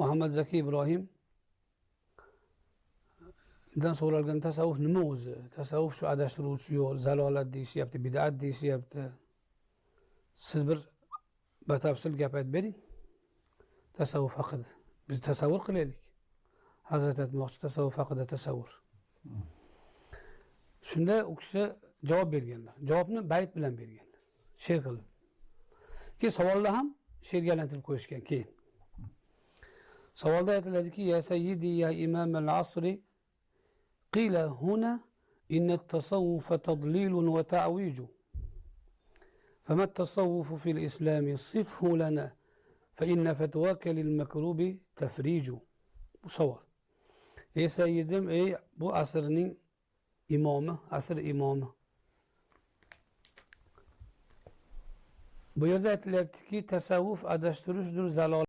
Muhammad Zaki Ibrohimdan so'ralgan tasavvuf nima o'zi? Tasavvuf shu adashtiruvchi yo'l, zalolat deyishyapti, bid'at deyishyapti. Siz bir batafsil gap aytib bering. Tasavvuf haqida. Biz tasavvur qilaylik. Hazrat aytmoqchi tasavvuf haqida tasavvur. Shunda u kishi javob berganlar. Javobni bayt bilan berganlar. She'r qilib. Keyin savolni ham she'rga aylantirib qo'yishgan keyin. Savolda aytiladiki: "Ya sayyidi ya imam al-asri qila huna inna at-tasawwufa tadlilun wa ta'wiju. Fama at-tasawwufu fil islam sifhu lana fa inna fatwaka lil makrubi tafriju." Bu savol. Ey sayyidim, ey bu asrning imomi, asr imomi. Bu yerda aytilyaptiki, tasavvuf adashtirishdir, zalolat.